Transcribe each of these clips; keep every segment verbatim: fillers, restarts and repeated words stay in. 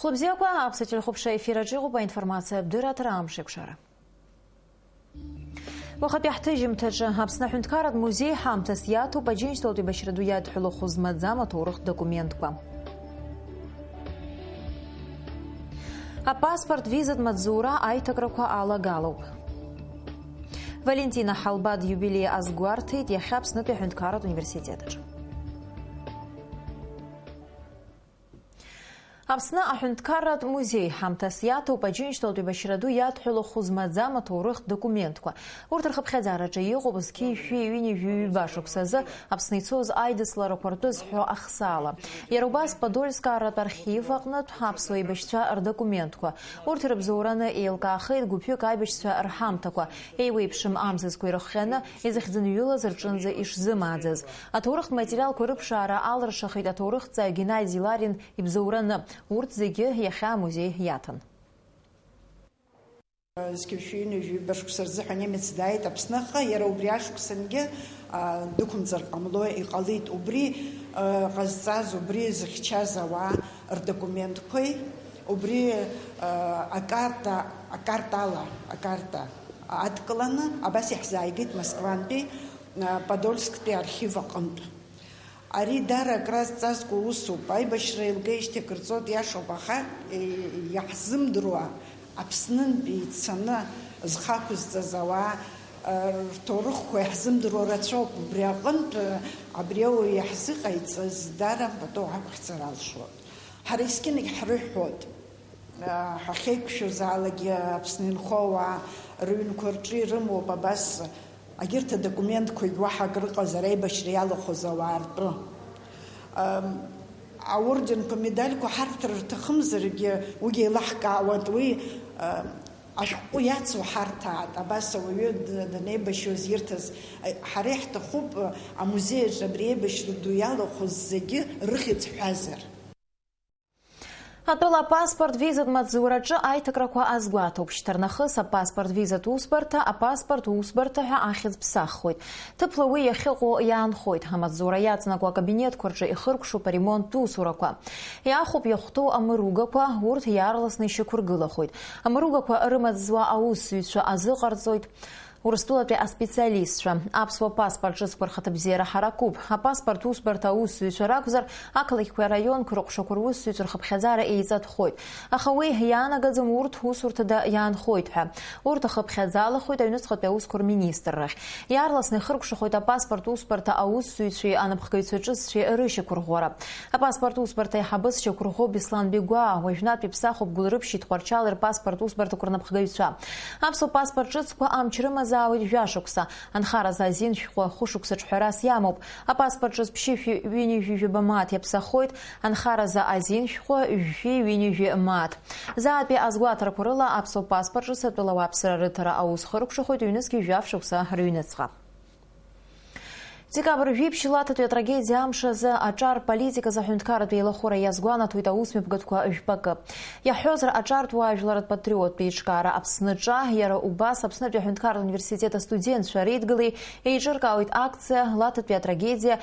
Хәлыбзиақәа, аԥсуа телехәаԥшра ефир аҿы иҟоуп аинформациа абдырра аҭара амш еиқәшара. Уахатәи ҳҭыжьымҭаҿы Аԥсны аҳәынҭқарратә музеи ҳамҭас иаҭоуп Аџьынџьтәылатә еибашьра ду иадҳәалоу хәы змаӡам аҭоурыхтә документқәа. Апаспорт визатә маҵзура аиҭакрақәа алагалоуп. Валентина Ҳалбад иубилеи азгәарҭеит иахьа Аԥснытәи аҳәынҭқарратә университет аҿы. Аԥсны аҳәынҭқарратә музеи ҳамҭас иаҭоуп Аџьынџьтәылатә еибашьра ду иадҳәалоу хәы змаӡам аҭоурыхтә документқәа. Урҭ рхыԥхьаӡараҿы иҟоуп зқьи жәшәи ҩынҩажәи ҩба шықәсазы Аԥсны ицоз аидысларақәа ртәы зҳәо ахсаала. Иара убас Подольск арратә архив аҟнытә аԥсуа еибашьцәа рдокументқәа. Урҭ ирыбзоураны еилкаахеит гәыԥҩык аибашьцәа рҳамҭақәа, еиуеиԥшым амзызқәа ирыхҟьаны, изыхьӡынҩылаз рҿынӡа ишзымааӡаз. Аҭоурыхтә материалқәа рыԥшаара алыршахеит аҭоурыхҭҵааҩ Геннади Ларин ибзоураны. Урҭ зегьы иахьа амузеи иаҭан. Зқьи жәшәи ҩынҩажәи ҩба шықәса рзыҳәа немец дааит Аԥсныҟа, иара убри ашықәсангьы, а, дықәымҵар ҟамло иҟалеит. Убри, а, ҟазҵаз, убри зыхьчаз ауаа рдокументқәеи, убри, а, акарта, акартала, акарта адкыланы, абас иаҳзааигеит Москвантәи, а, Подольсктәи архив аҟынтә. Ари даара акра зҵазкуа усуп. Аибашьра еилгеижьҭеи акыр ҵуеит, иашоуп, аха, е, иаҳзымдыруа Аԥснынтәи ицаны зхы ақәызҵаз ауаа, е, рҭоурыхқәа иаҳзымдыруа рацәоуп. Убри аҟынтә, е, абри ауаҩ иаҳзыҟаиҵаз даара пату ақәыхьӡар алшоит. Ҳара есқьынагь ҳрыҳәоит. Ҳахьеиқәшәозаалакгьы Аԥсны инхо ауаа рыҩнқәа рҿы ирымоуп абас, агьырҭ адокументқәагь уаҳа акрыҟазар, аибашьра иалахәыз ауаа ртәы. Аорденқәа, амедальқәа ҳарҭар рҭахымзаргьы, уигьы еилаҳкаауеит, уи ашәҟәы иацу ҳарҭаат, абас ауаҩы данеибашьуаз ирҭаз. Ҳара иаҳҭахуп амузеи аҿы абри аибашьра ду иалахәыз зегьы рыхьӡ ҳәазар. Атәыла апаспорт визатә маҵзураҿы аиҭакрақәа азгәаҭоуп. Шьҭарнахыс апаспорт визатә усбарҭа, апаспорт усбарҭа ҳәа ахьӡ ԥсаххоит. Ҭыԥла уи иахьыҟоу иаанхоит. Амаҵзура иаҵанакуа акабинетқәа рҿы ихыркәшоуп аремонттә усурақәа. Иаахәоуп иахәҭоу амыругақәа, урҭ иаарласны ишьақәыргылахоит. Амыругақәа рымаҵзуа аусзуҩцәа азыҟарҵоит. Урыстәылатәи аспециалистцәа, аԥсуа паспорт ҿыцқәа рхаҭабзиара ҳаракуп. Апаспорт усбарҭа аусзуҩцәа ракәзар, ақалақьқәеи араионқәеи рыҟәшақәа русзуҩцәа рхыԥхьаӡара еиҵатәхоит. Аха уи иаанагаӡом урҭ усурҭада иаанхоит ҳәа. Урҭ ахыԥхьаӡалахоит аҩныҵҟатәи аусқәа рминистррахь. Иаарласны ихыркәшахоит апаспорт усбарҭа аусзуҩцәеи анапхгаҩцәа ҿыццәеи рышьақәырӷәӷәара. Апаспорт усбарҭа аиҳабы зшьақәырӷәӷәо Беслан Бегәаа, уажәнатә иԥсахуп Гәылрыԥшьи Тҟәарчали рпаспорт усбарҭақәа рнапхгаҩцәа. Аԥсуа паспорт ҿыцқәа амч рымазаауеит жәа шықәса, анхаразы азин шәҟәы хәышықәса ҿҳәарас иамоуп. Апаспорт ҿыц ԥшьышәи ҩынҩажәи жәаба мааҭ иаԥсахоит, анхаразы азин шәҟәы жәшәи ҩынҩажәи мааҭ. Заатәи азгәаҭарақәа рыла аԥсуа паспорт ҿыц атәыла ауааԥсыра рыҭара аус хыркәшахоит ҩнызқьи жәаф шықәса рыҩныҵҟа. Декабр жәиԥшь Лаҭатәи атрагедиа амш азы аҿар политиказы аҳәынҭқарратә еилахәыра иазгәанаҭоит аусмҩаԥгатәқәа жәпакы. Иаҳҳәозар, аҿартә уаажәларратә патриоттә еиҿкаара Аԥсныҿа, иара убас Аԥснытәи аҳәынҭқарратә университет астудентцәа реидгылеи еиҿыркаауеит акциа Лаҭатәи атрагедиа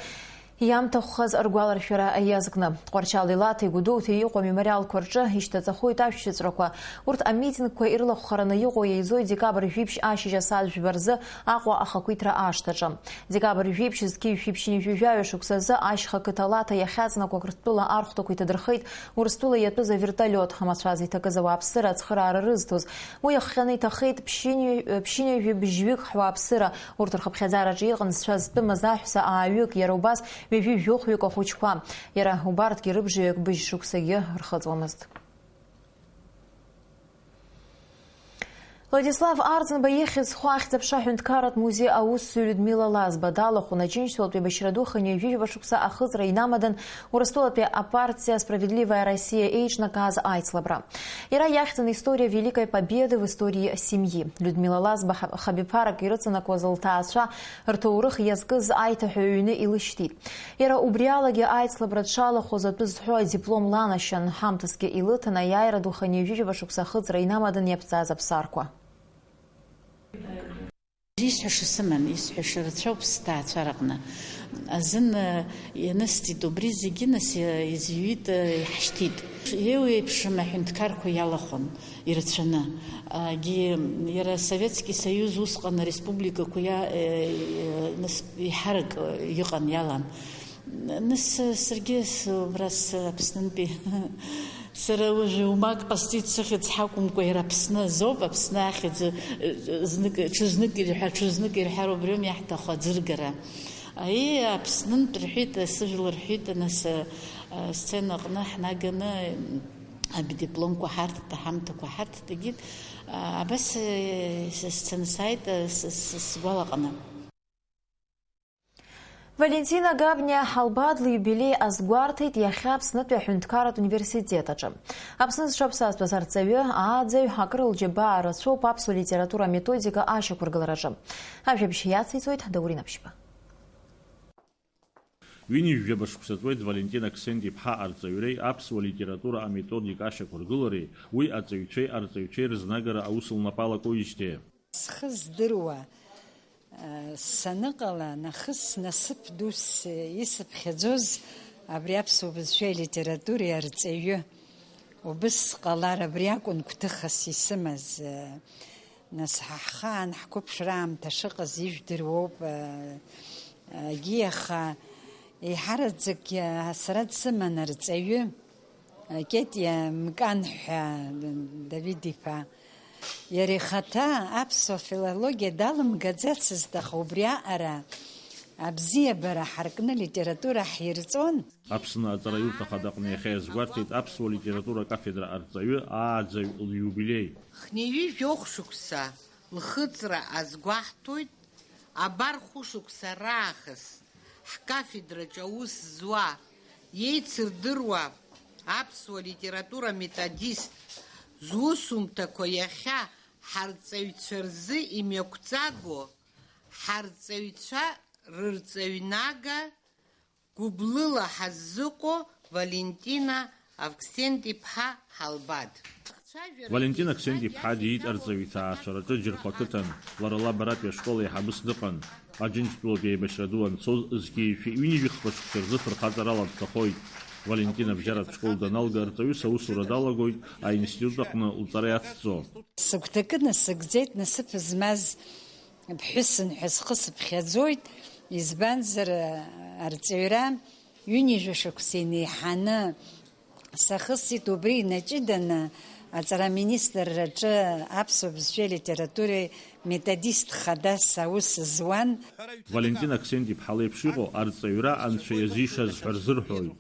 иамҭахәхаз ргәаларшәара иазкны. Тҟәарчали Лаҭеи Гәдоуҭеи иҟоу амемориалқәа рҿы ишьҭаҵахоит ашәҭыҵәрақәа. Урҭ амитингқәа ирлахәхараны иҟоу еизоит декабр жәиԥшь ашьыжь асааҭ жәба рзы Аҟәа ахақәиҭра ашҭаҿы. Декабр жәиԥшь зқьи жәшәи ԥшьынҩажәи жәаҩа шықәсазы ашьха қыҭа Лаҭа иахьаҵанакуа Қырҭтәыла архәҭақәа иҭадырхеит Урыстәыла иатәыз авертолиот, амацәаз иҭакыз ауааԥсыра ацхыраара рызҭоз. Уи иахҟьаны иҭахеит ԥшьынҩажәи, ԥшьынҩажәи быжьҩык ҳуааԥсыра. Урҭ рхыԥхьаӡараҿы иҟан зцәа зтәымыз аҳәса ааҩык, иара убас ҩажәи жәохәҩык ахәыҷқәа. Иара убарҭгьы рыбжаҩык быжь шықәсагьы рхыҵуамызт. Владислав Арӡынба ихьӡ зху ахьӡ-аԥша аҳәынҭқарратә музеи аусзуҩ Людмила Лазба далахәын Аџьынџьтәылатәи еибашьра ду хынҩажәи жәаба шықәса ахыҵра инамадан Урыстәылатәи апартиа Справедливая Россия еиҿнакааз аицлабра. Иара иахьӡын «История Великой Победы в истории семьи». Людмила Лазба ха-, хабиԥарак ирыҵанакуаз лҭаацәа рҭоурых иазкыз аиҭаҳәа ҩны илышьҭит. Иара убриалагьы аицлабра дшалахәыз атәы зҳәо адиплом ланашьан, ҳамҭасгьы илыҭан аиааира ду хынҩажәи жәаба шықәса ахыҵра инамадан иаԥҵаз аԥсарқәа. Исҳәаша сыман, исҳәаша рацәоуп сҭаацәа рҟны. Азын, э, ианысҵеит убри зегьы, нас, э, изҩит, э, иаҳшьҭит. Еиуеиԥшым аҳәынҭқарқәа иалахәын ирацәаны. Егьи иара Советски Соиуз усҟан ареспубликақәа иа-, е, нас, еиҳарак, е, иҟан, иалан. Нас, саргьы с-, убра с-, Аԥснынтәи. Сара уажәы умак ҟасҵеит, сыхьӡ ҳакәымкәа, иара Аԥсны азоуп, Аԥсны ахьӡ, э, знык, ҽазнык ирҳәа, ҽазнык ирҳәар, убриоума иаҳҭаху аӡыргара? Аиеи, Аԥснынтә рҳәеит, сыжәла рҳәеит, нас, э, сцена аҟны ҳнаганы, м, адипломқәа ҳарҭеит, аҳамҭақәа ҳарҭеит, егьит, а, абас, э, с-, сцена сааит, э, с-, с-, сгәалаҟаны. Валентина Габниа Ҳалбад лиубилеи азгәарҭеит иахьа Аԥснытәи аҳәынҭқарратә университет аҿы. Аԥсны зҽаԥсазтәыз арҵаҩы, ааӡаҩ, акыр лџьабаа рацәоуп аԥсуа литература аметодика ашьақәыргылараҿы. Ажәабжь иациҵоит Даурен Аԥшьба. Ҩынҩажәаба шықәса ҵуеит Валентин Аксент-иԥҳа арҵаҩреи аԥсуа литература аметодика ашьақәыргылареи уи аҵаҩцәеи арҵаҩцәеи рызнагара аус лнапы алакуижьҭеи. Схы здыруа, э, саныҟала, нахыс насыԥ дус исыԥхьаӡоз абри аԥсуа бызшәеи алитературеи арҵаҩы убыс ҟалар, абри акәын гәҭыхас исымаз, э, нас ҳа ҳхаан ҳқәыԥшра аамҭа шыҟаз ижәдыруоуп, э, егьи аха еиҳараӡак, э, сара дсыман арҵаҩы, Кетиа Мкан ҳәа Давид-иԥа. Иара ихаҭа аԥсуа филологиа далымгаӡацызт, аха убри аҟара абзиабара ҳаркны литература ҳирҵон. Аԥсны аҵараиурҭа ахада аҟны иахьа иазгәарҭеит аԥсуа литература акафедра арҵаҩы ааӡаҩ лиубилеи. Хынҩажәи жәохә шықәса лхыҵра азгәаҳҭоит, абар хәышықәса раахыс ҳкафедраҿы аус зуа, иеицырдыруа аԥсуа литература методист зусумҭақәа иахьа ҳарҵаҩцәа рзы имҩақәҵагоу, ҳарҵаҩцәа рырҵаҩнага гәыблыла ҳаззыҟоу Валентина Аксент-иԥҳа Ҳалбад. Валентин Аксент-иԥҳа диит арҵаҩы иҭаацәараҿы Џьырхәа ақыҭан, лара лаб аратәи ашкол аиҳабыс дыҟан. Аџьынџьтәылатә еибашьра ду анцоз, зқьи жәшәи ҩынҩажәи хԥа шықәса рзы фырхаҵарала дҭахоит. Валентина абжьаратә школ даналга, арҵаҩыс аусура далагоит, аинститут аҟны лҵара иацҵо. Сыгәҭакы насыгӡеит, насыԥ змаз ԥҳәысын ҳәа схы сыԥхьаӡоит, избанзар, арҵаҩра ҩынҩажәа шықәса инеиҳаны сахысит, убри инаҷыданы аҵара аминистрраҿы аԥсуа бызшәеи алитературеи методист хадас аус зуан. Валентин Аксент-иԥҳа леиԥш иҟоу арҵаҩра Анцәа иазишаз ҳәа рзырҳәоит.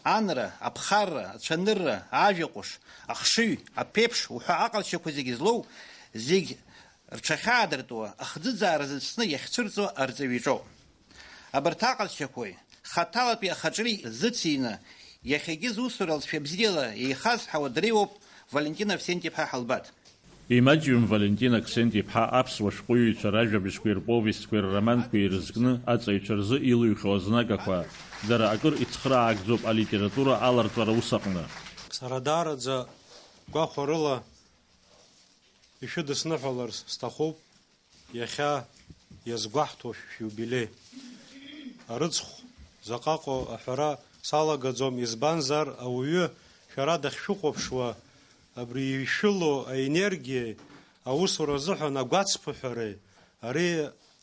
Анра, аԥхарра, ацәанырра, ажәа ҟәыш, ахшыҩ, аԥеиԥш уҳәа аҟазшьақәа зегьы злоу, зегь рҽахьаадыртуа, ахӡыӡаара зыцны иахьцәырҵуа арҵаҩы иҿоуп. Абарҭ аҟазшьақәеи хаҭалатәи ахаҿреи зыцины, иахьагьы зусура алҵшәа бзиала еихазҳауа дреиуоуп Валентин Аксент-иԥҳа Ҳалбад. Имаҷҩым Валентин Аксент-иԥҳа аԥсуа шәҟәыҩҩцәа ражәабжьқәеи рповестқәеи рроманқәеи ирызкны аҵаҩцәа рзы илыҩхьоу азнагақәа, дара акыр ицхраагӡоуп алитература аларҵәара ус аҟны. Сара даараӡа гәахәарыла ишәыдысныҳәаларц сҭахуп иахьа иазгәаҳҭо шәиубилеи. Арыцхә заҟаҟоу аҳәара салагаӡом, избанзар, ауаҩы шәара дахьшәыхәаԥшуа, абри ишәылоу аенергиеи аусура азыҳәан агәацԥыҳәареи, ари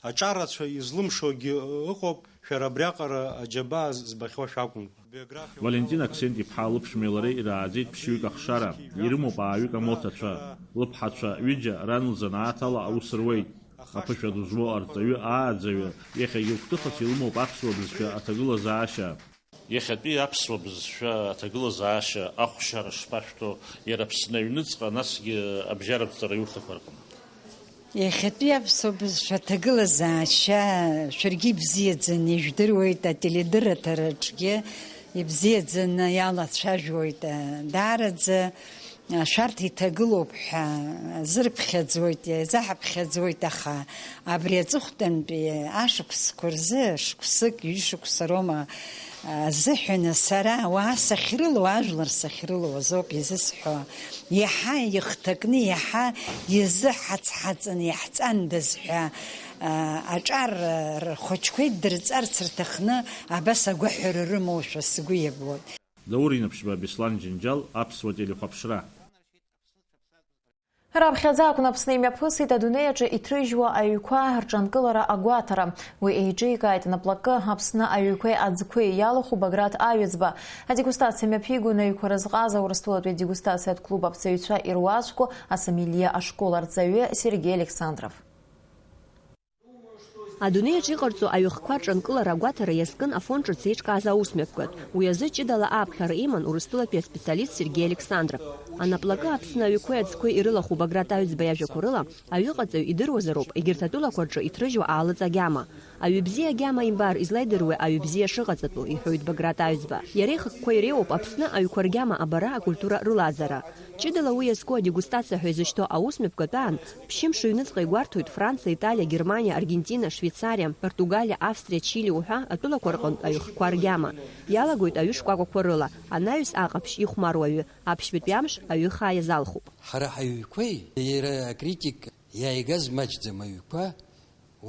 аҿарацәа излымшогьы ыҟоуп, шәара абриаҟара аџьабаа збахьоу шәакәымкәа. Валентин Аксент-иԥҳа лыԥшәмеи лареи ирааӡеит ԥшьҩык ахшара, ирымоуп ааҩык амоҭацәа. Лыԥҳацәа ҩыџьа ран лзанааҭ ала аус руеит. Аԥышәа ду змоу арҵаҩы, ааӡаҩы, иахьагьы гәҭыхас илымоуп аԥсуа бызшәа аҭагылазаашьа. Иахьатәи аԥсуа бызшәа аҭагылазаашьа ахәшьара шԥашәҭо, иара Аԥсны аҩныҵҟа, насгьы абжьаратә ҵараиурҭақәа рҟны? Иахьатәи аԥсуа бызшәа аҭагылазаашьа шәаргьы ибзиаӡаны ижәдыруеит, ателедырраҭараҿгьы ибзиаӡаны иалацәажәоит. Даараӡа шәарҭ иҭагылоуп ҳәа азырԥхьаӡоит, иазаҳаԥхьаӡоит, аха абри аҵыхәтәантәи ашықәсқәа рзы, шықәсык, ҩышықәса роума, азыҳәан сара ауаа сахьрылоу, ажәлар сахьрылоу азоуп изысҳәо. Иаҳа ихҭакны, иаҳа изыҳацҳаҵаны иаҳҵандаз ҳәа, а, аҿар, а, рхәыҷқәа иддырҵарц рҭахны абас агәаҳәара рымоушәа сгәы иабоит. Даур Инаԥшьба, Беслан Џьынџьал, аԥсуа телехәаԥшра. Раԥхьаӡа акәын Аԥсны имҩаԥысит адунеи аҿы иҭрыжьуа аҩқәа рҿанкылара агәаҭара. Уи еиҿикааит наплакы Аԥсны аҩқәеи аӡқәеи иалахәу Баграт Аҩӡба. Адегустациа мҩаԥигон аҩқәа рызҟаз Урыстәылатәи адегустациатә клуб аԥҵаҩцәа ируаӡәку асомелье ашкол арҵаҩы Сергеи Александров. Адунеи аҿы иҟарҵо аҩхқәа рҿанкылара агәаҭара иазкын Афон ҿыц еиҿкааз аусмҩаԥгатә. Уи азы ҷыдала ааԥхьара иман Урыстәылатәи аспециалист Сергеи Александров. Анаплакы Аԥсны аҩқәеи аӡқәеи ирылахәу Баграт Аҩӡба иажәақәа рыла, аҩыҟаҵаҩ идыруазароуп егьырҭ атәылақәа рҿы иҭрыжьуа аалыҵ агьама. Аҩы бзиа агьама имбар, излаидыруеи аҩы бзиа шыҟаҵатәу, иҳәоит Баграт Аҩӡба. Иара ихықәкы иреиуоуп Аԥсны аҩқәа ргьама абара акультура рылааӡара. Ҷыдала уи иазку адегустациа ҳәа изышьҭоу аусмҩаԥгатә аан, ԥшьымш ҩныҵҟа игәарҭоит Франциа, Италиа, Германиа, Аргентина, Швеицариа, Португалиа, Австриа, Чили уҳәа атәылақәа рҟынтә аҩхқәа ргьама. Иалагоит аҩы шкәакәақәа рыла, анаҩс аҟаԥшь ихәмаруа аҩы, аԥшьбатәи амш аҩы хаа иазалхуп. Ҳара ҳаҩқәеи иара акритик иааигаз маҷӡам аҩқәа,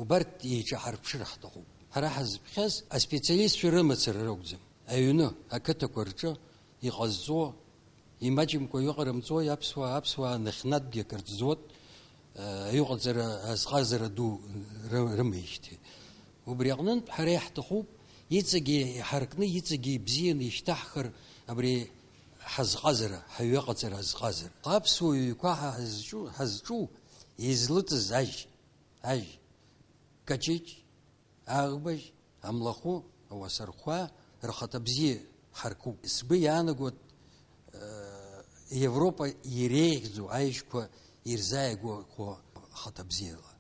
убарҭ еиҿаҳарԥшыр ҳҭахуп. Ҳара ҳазыԥхьаз аспециалистцәа рымацара ракәӡам. Аҩны, ақыҭақәа рҿы иҟазҵо, имаҷымкәа иҟарымҵои аԥсуаа, аԥсуаа нахьнатәгьы акыр ӡуеит, аиҟаҵара азҟазара ду ры-, рымеижьҭеи. Убри аҟнынтә ҳара иаҳҭахуп, иҵегьы иҳаркны, иҵегьы ибзианы ишьҭаҳхыр абри ҳазҟазара, ҳаҩыҟаҵара азҟазара. Аԥсуа ҩқәа ҳа ҳазҿу, ҳазҿу излыҵыз ажь, ажь, Каҷыҷ, Аӷбажь, Амлахәы, Ауасархәаа рхаҭабзиа ҳаркуп. Сгәы иаанагоит, э, Европа иреиӷьӡоу аишьқәа ирзааигәахо хаҭабзиала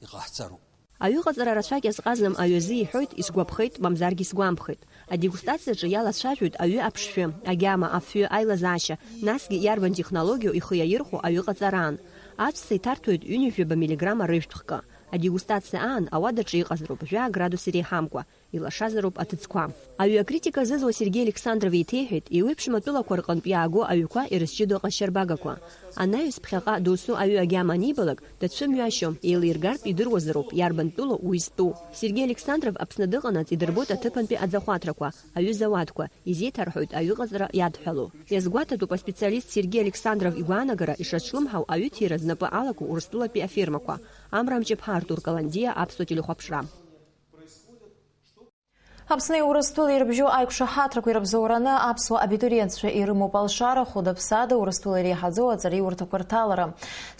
иҟаҳҵароуп. Аҩыҟаҵара рацәак иазҟазам аҩы азы иҳәоит, исгәаԥхеит, мамзаргьы исгәамԥхеит. Адегустациаҿы иалацәажәоит аҩы аԥшшәы, агьама, афҩы, аилазаашьа, насгьы иарбан технологиоу ихы иаирхәо аҩыҟаҵараан. Аҵәца иҭарҭәоит ҩынҩажәаба миллиграмм арыжәтә хкы. Адегустациа аан ауадаҿы иҟазароуп жәаа градус иреиҳамкәа, илашазароуп аҭыӡқәа. Аҩы акритика зызуа Сергеи Александров еиҭеиҳәеит, еиуеиԥшым атәылақәа рҟынтә иааго аҩқәа ирызҷыдоу аҟазшьарбагақәа. Анаҩс ԥхьаҟа досу аҩы агьама анибалак, дацәымҩашьом, еилиргартә идыруазароуп, иарбан тәылоу уи зтәу. Сергеи Александров Аԥсны дыҟанаҵ идырбоит аҭыԥантәи аӡахәаҭрақәа, аҩызауадқәа, изеиҭарҳәоит аҩыҟаҵара иадҳәалоу. Иазгәаҭатәуп аспециалист Сергеи Александров игәаанагара ишаҿлымҳау аҩыҭира знапы алаку Урыстәылатәи афермақәа. Амра Амҷаԥҳа, Артур Каландиа, Аԥсуа телехәаԥшра. Аԥсни Урыстәылеи ирыбжьоу аиқәшаҳаҭрақәа ирыбзоураны аԥсуа абитуриентцәа ирымоуп алшара хәыда-ԥсада Урыстәыла иреиҳаӡоу аҵараиурҭақәа рҭалара.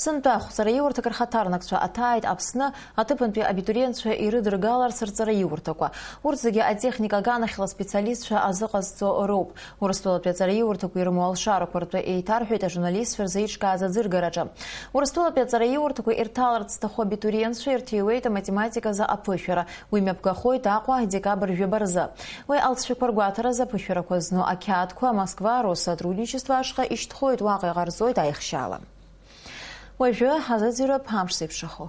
Сынтәа ахәҵараиурҭак рхаҭарнакцәа аҭааит Аԥсны аҭыԥантәи абитуриентцәа ирыдыргаларц рҵараиурҭақәа. Урҭ зегьы атехника аганахьала специалистцәа азыҟазҵо роуп. Урыстәылатәи аҵараиурҭақәа ирымоу алшарақәа ртәы еиҭарҳәеит ажурналистцәа рзы иҿкааз аӡыргараҿы. Урыстәылатәи аҵараиурҭақәа ирҭаларц зҭаху абитуриентцәа ирҭиуеит аматематиказы аԥышәара. Уи мҩаԥгахоит Аҟәа декабрь жәаба рзы. Уи алҵшәақәа ргәаҭаразы аԥышәарақәа зну ақьаадқәа Москва Россотрудничество ашҟа ишьҭхоит, уаҟа иҟарҵоит аихшьаала. Уажәы ҳазыӡырҩып амш зеиԥшрахо.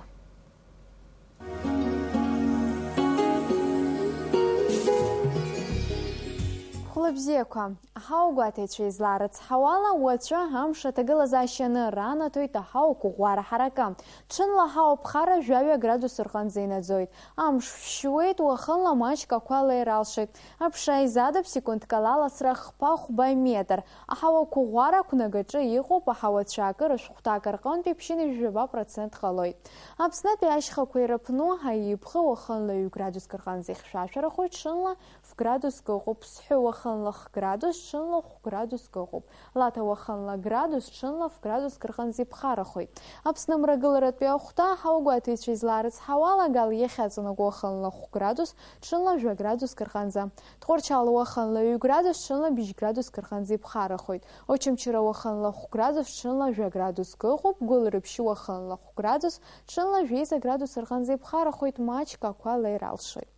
Хәлыбзиақәа, аҳауагәаҭаҩцәа излаарыцҳауала, уаҵәы амш аҭагылазаашьа аныранаҭоит аҳауа қәыӷәӷәара ҳаракы. Ҽынла аҳауа ԥхара жәаҩа градус рҟынӡа инаӡоит. Амш шәшьуеит, уахынла маҷк ақәа леир алшоит. Аԥша изадуп секундк ала аласра хԥа-хәба метр. Аҳауа қәыӷәӷәара ақәнагаҿы иҟоуп аҳауацәа акыр шәҟәҭак рҟынтәи ԥшьынҩажәи жәаба процент ҟалоит. Аԥснытәи ашьхақәа ирыԥну аиԥхы уахынла ҩ-градуск рҟынӡа ихьшәашәарахоит, ҽынла ф-градуск ыҟоуп, сҳәы уахынла х-градус, ҽынла хә-градуск ыҟоуп. Лаҭа уахынла градус, ҽынла ф-градуск рҟынӡа иԥхарахоит. Аԥсны мрагыларатәи ахәҭа аҳауагәаҭаҩцәа излаарыцҳауала, Гал иахьаҵанакуа уахынла хә-градус, ҽынла жәа-градуск рҟынӡа. Тҟәарчал уахынла ҩ-градус, ҽынла быжь-градуск рҟынӡа иԥхарахоит. Очамчыра уахынла хә-градус, ҽынла жәа-градуск ыҟоуп, Гәылрыԥшь уахынла хә-градус, ҽынла жәеиза градус рҟынӡа иԥхарахоит, маҷк ақәа леир алшоит.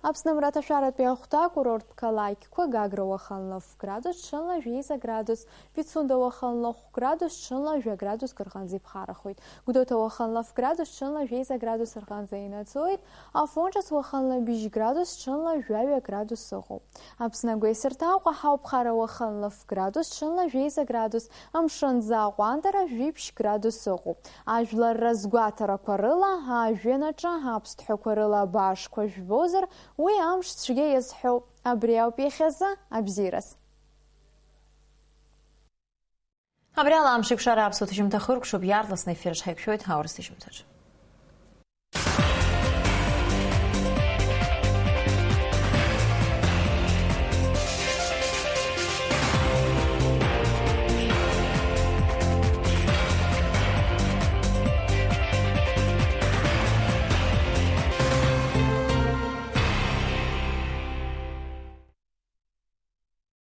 Аԥсны мраҭашәаратәи ахәҭа акурорттә қалақьқәа Гагра уахынла ф-градус, ҽынла жәеиза градус, Пицунда уахынла хә-градус, ҽынла жәа-градуск рҟынӡа иԥхарахоит. Гәдоуҭа уахынла ф-градус, ҽынла жәеиза градус рҟынӡа инаӡоит. Афон ҿыц уахынла быжь-градус, ҽынла жәаҩа градус ыҟоуп. Аԥсны агәеисырҭа Аҟәа аҳауа ԥхара уахынла ф-градус, ҽынла жәеиза градус, амшын аҟәандара жәиԥшь градус ыҟоуп. Ажәлар разгәаҭарақәа рыла, ажәҩан аҿы аԥсҭҳәақәа рыла абаашқәа жәбозар, уи амш цәгьа иазҳәоуп. Абри ауп иахьазы абзиараз. Абри ала Амшеикәшара аԥсуа ҭыжьымҭа хыркәшоуп, иаарласны ефир аҿы ҳаиқәшәоит аурыс ҭыжьымҭаҿ.